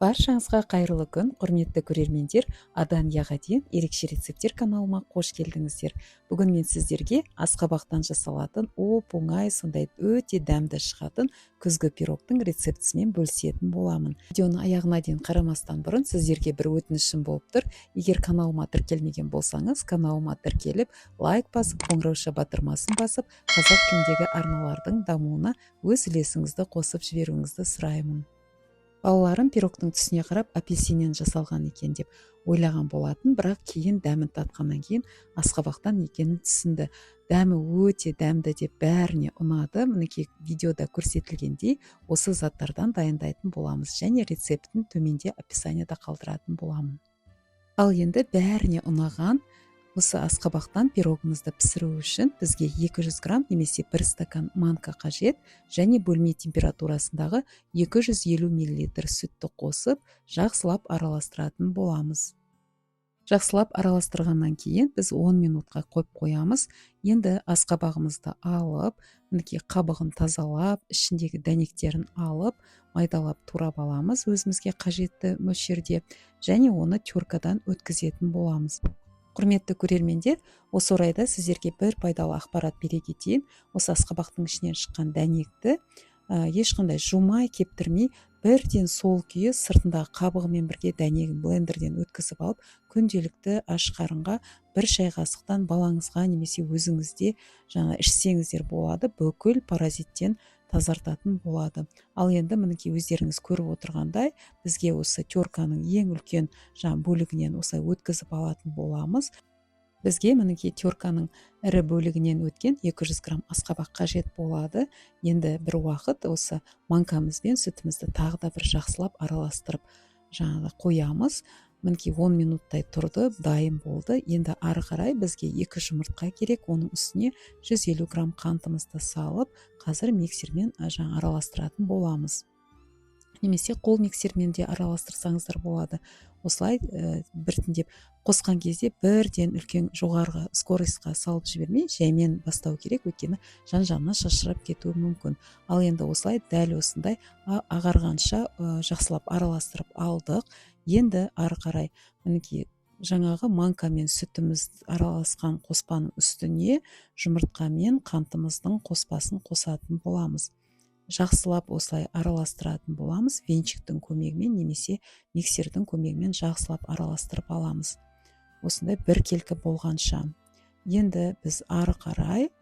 Баршаңызға қайырлы күн, құрметті көрермендер! Адан Яға дейін ерекше рецепттер каналыма қош келдіңіздер. Бүгін мен сіздерге асқабақтан жасалатын оп-оңай, сондай өте дәмді шығатын күзгі пирогтың рецептісімен бөлісетін боламын. Видеоны аяғына дейін қарамастан бұрын сіздерге бір өтінішім болып тұр. Егер каналыма тіркелмеген болсаңыз, каналыма тіркеліп, лайк басып, қоңырауша батырмасын басып, қазақ тіліндегі арналардың дамуына өз үлесіңізді қосып жіберуіңізді сұраймын. Балаларым пирогтың түсіне қарап, апельсиннен жасалған екен деп ойлаған болатын, бірақ кейін дәмін татқаннан кейін асқабақтан екенін түсінді. Дәмі өте дәмді деп бәріне ұнады. Мінекей, видеода көрсетілгендей осы заттардан дайындайтын боламыз және рецептін төменде описанияда қалдыратын боламын. Ал енді бәріне ұнаған осы асқабақтан пирогымызды пісіру үшін бізге 200 грамм немесе 1 стакан манка қажет және бөлме температурасындағы 250 мл сүтті қосып, жақсылап араластыратын боламыз. Жақсылап араластырғаннан кейін біз 10 минутқа қойып қоямыз. Енді асқабағымызды алып, мінекей, қабығын тазалап, ішіндегі дәнектерін алып, майдалап турап аламыз өзімізге қажетті мөлшерде және оны теркадан өткізетін боламыз. Құрметті көрермендер, осы орайда сіздерге бір пайдалы ақпарат бере кетейін. Осы асқабақтың ішінен шыққан дәнекті ешқандай жумай, кептірмей, бірден сол күйі сыртындағы қабығымен бірге дәнегін блендерден өткізіп алып, күнделікті аш қарынға бір шай қасықтан балаңызға немесе өзіңізде жаңа ішсеңіздер болады, бүкіл паразиттен тазартатын болады. Ал енді, мінекей, өздеріңіз көріп отырғандай, бізге осы терканың ең үлкен жаңа бөлігінен осылай өткізіп алатын боламыз. Бізге, мінекей, терканың ірі бөлігінен өткен 200 грамм асқабақ қажет болады. Енді бір уақыт осы манкамыз бен сүтімізді тағы да бір жақсылап араластырып, жаңағы қоямыз. Мінекей, 10 минуттай тұрды, дайын болды. Енді ары қарай бізге екі жұмыртқа керек. Оның үстіне 150 грамм қантымызды салып, қазір миксермен жаңа араластыратын боламыз немесе қол миксермен де араластырсаңыздар болады. Осылай біртіндеп қосқан кезде бірден үлкен жоғарғы скоростьқа салып жібермей, жаймен бастау керек, өйткені жан жағына шашырап кетуі мүмкін. Ал енді осылай дәл осындай ағарғанша жақсылап араластырып алдық. Енді ары қарай, мінекей, жаңағы манка мен сүтіміз араласқан қоспаның үстіне жұмыртқа мен қантымыздың қоспасын қосатын боламыз. Жақсылап осылай араластыратын боламыз. Венчиктің көмегімен немесе миксердің көмегімен жақсылап араластырып аламыз, осындай біркелкі болғанша. Енді біз ары қарай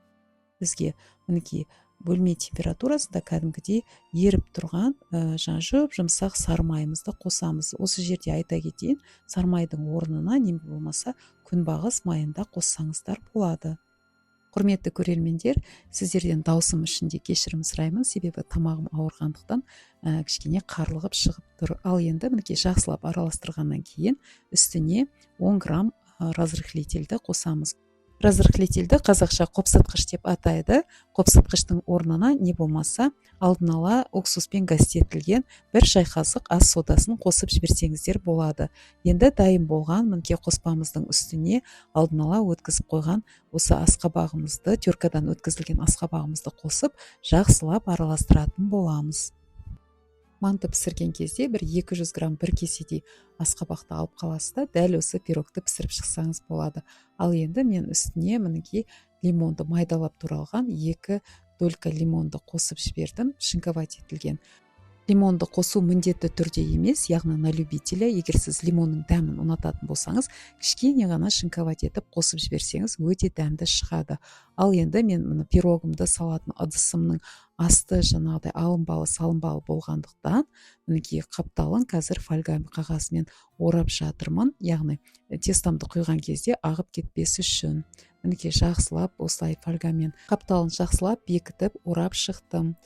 бізге, мінекей, бөлме температурасында кәдімгідей еріп тұрған жаңа жұп жұмсақ сары майымызды қосамыз. Осы жерде айта кетейін, сары майдың орнына не болмаса күнбағыс майын да қоссаңыздар болады. Құрметті көрермендер, сіздерден даусым үшін де кешірім сұраймын, себебі тамағым ауырғандықтан кішкене қарлығып шығып тұр. Ал енді, мінекей, жақсылап араластырғаннан кейін үстіне 10 грамм разрыхлительді қосамыз. Разрыхлительді қазақша қопсытқыш деп атайды. Қопсытқыштың орнына не болмаса алдын ала уксуспен газдетілген бір шай қасық ас содасын қосып жіберсеңіздер болады. Енді дайын болған, мінекей, қоспамыздың үстіне алдын ала өткізіп қойған осы асқабағымызды, теркадан өткізілген асқабағымызды қосып, жақсылап араластыратын боламыз. Манты пісірген кезде бір 200 грамм, бір кеседей асқабақты алып қаласыз да, дәл осы пирогты пісіріп шықсаңыз болады. Ал енді мен үстіне, мінекей, лимонды, майдалап туралған екі долька лимонды қосып жібердім. Шинковать етілген лимонды қосу міндетті түрде емес, яғни на любителя. Егер сіз лимонның дәмін ұнататын болсаңыз, кішкене ғана шинковать етіп қосып жіберсеңіз, өте дәмді шығады. Ал енді мен мына пирогымды салатын ыдысымның асты жаңағыдай алынбалы салынбалы болғандықтан, мінекей, қапталын қазір фольга қағазымен орап жатырмын, яғни тестомды құйған кезде ағып кетпес үшін. Мінекей, жақсылап осылай фольгамен қапталын жақсылап бекітіп, орап шықтым.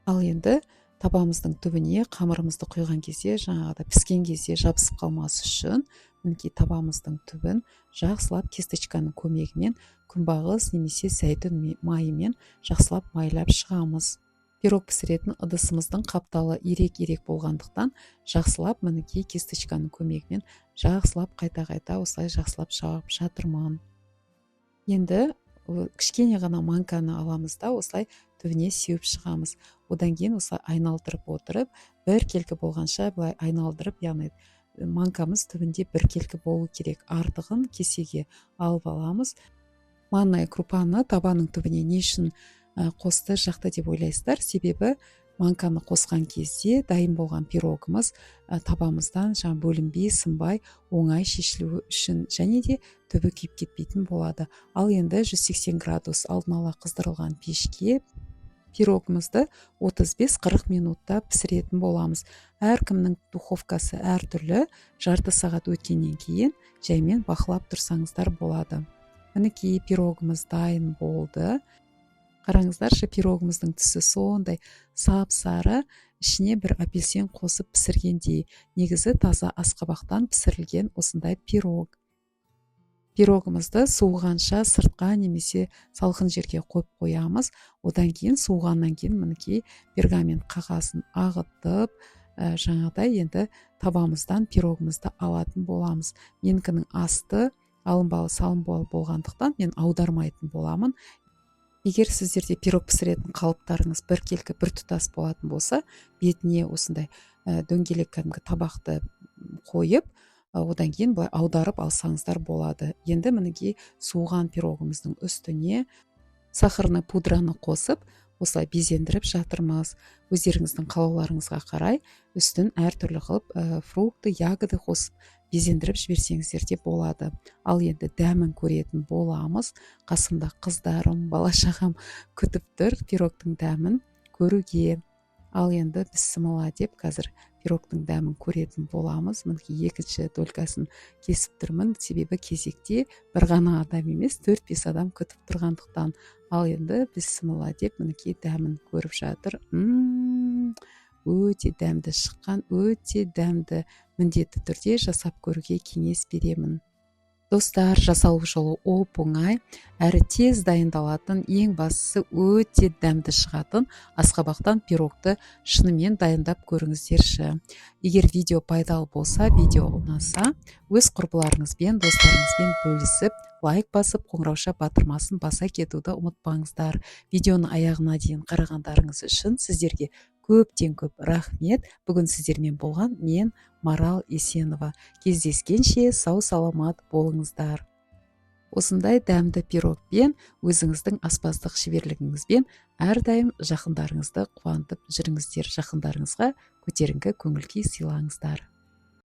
Ал енді табамыздың түбіне қамырымызды құйған кезде, жаңағыдай піскен кезде жабысып қалмас үшін, мінекей, табамыздың түбін жақсылап кисточканың көмегімен күнбағыс немесе зәйтүн майымен жақсылап майлап шығамыз. Пирог пісіретін ыдысымыздың қапталы ирек ирек болғандықтан, жақсылап, мінекей, кисточканың көмегімен жақсылап қайта қайта осылай жақсылап жағып жатырмын. Енді кішкене ғана манканы аламыз да, осылай түбіне сеуіп шығамыз. Одан кейін осылай айналдырып отырып, біркелкі болғанша былай айналдырып, яғни манкамыз түбінде біркелкі болу керек. Артығын кесеге алып аламыз. Манная крупаны табаның түбіне не үшін қосты, жақты деп ойлайсыздар? Себебі манканы қосқан кезде дайын болған пирогымыз табамыздан жаңа бөлінбей, сынбай, оңай шешілуі үшін және де түбі күйіп кетпейтін болады. Ал енді 180 градус алдын ала қыздырылған пешке пирогымызды 35-40 минутта пісіретін боламыз. Әркімнің духовкасы әртүрлі, жарты сағат өткеннен кейін жаймен бақылап тұрсаңыздар болады. Мінекей, пирогымыз дайын болды. Қараңыздаршы, пирогымыздың түсі сондай сап-сары, ішіне бір апельсин қосып пісіргендей. Негізі таза асқабақтан пісірілген осындай пирог. Пирогымызды суығанша сыртқа немесе салқын жерге қойып қоямыз. Одан кейін, суығаннан кейін, мінекей, пергамент қағазын ағытып, жаңағыдай енді табамыздан пирогымызды алатын боламыз. Менікінің асты алынбалы салынбалы болғандықтан, мен аудармайтын боламын. Егер сіздерде пирог пісіретін қалыптарыңыз біркелкі, біртұтас болатын болса, бетіне осындай дөңгелек кәдімгі табақты қойып, одан кейін былай аударып алсаңыздар болады. Енді, мінекей, суыған пирогымыздың үстіне сахарный пудраны қосып, осылай безендіріп жатырмыз. Өздеріңіздің қалауларыңызға қарай үстін әртүрлі қылып, фрукты, ягоды қосып безендіріп жіберсеңіздер де болады. Ал енді дәмін көретін боламыз. Қасымда қыздарым, бала шағам күтіп тұр пирогтың дәмін көруге. Ал енді бісмілла деп, қазір пирогтың дәмін көретін боламыз. Мінекей, екінші долькасын кесіп тұрмын, себебі кезекте бір ғана адам емес, 4-5 адам күтіп тұрғандықтан. Ал енді бісмілла деп, мінекей, дәмін көріп жатыр. Өте дәмді шыққан, өте дәмді. Міндетті түрде жасап көруге кеңес беремін, достар. Жасалу жолы оп оңай әрі тез дайындалатын, ең бастысы, өте дәмді шығатын асқабақтан пирогты шынымен дайындап көріңіздерші. Егер видео пайдалы болса, видео ұнаса, өз құрбыларыңызбен, достарыңызбен бөлісіп, лайк басып, қоңырауша батырмасын баса кетуді ұмытпаңыздар. Видеоны аяғына дейін қарағандарыңыз үшін сіздерге көптен көп рахмет. Бүгін сіздермен болған мен, Марал Есенова. Кездескенше сау саламат болыңыздар. Осындай дәмді пирогпен, өзіңіздің аспаздық шеберлігіңізбен әрдайым жақындарыңызды қуантып жүріңіздер, жақындарыңызға көтеріңкі көңіл күй сыйлаңыздар.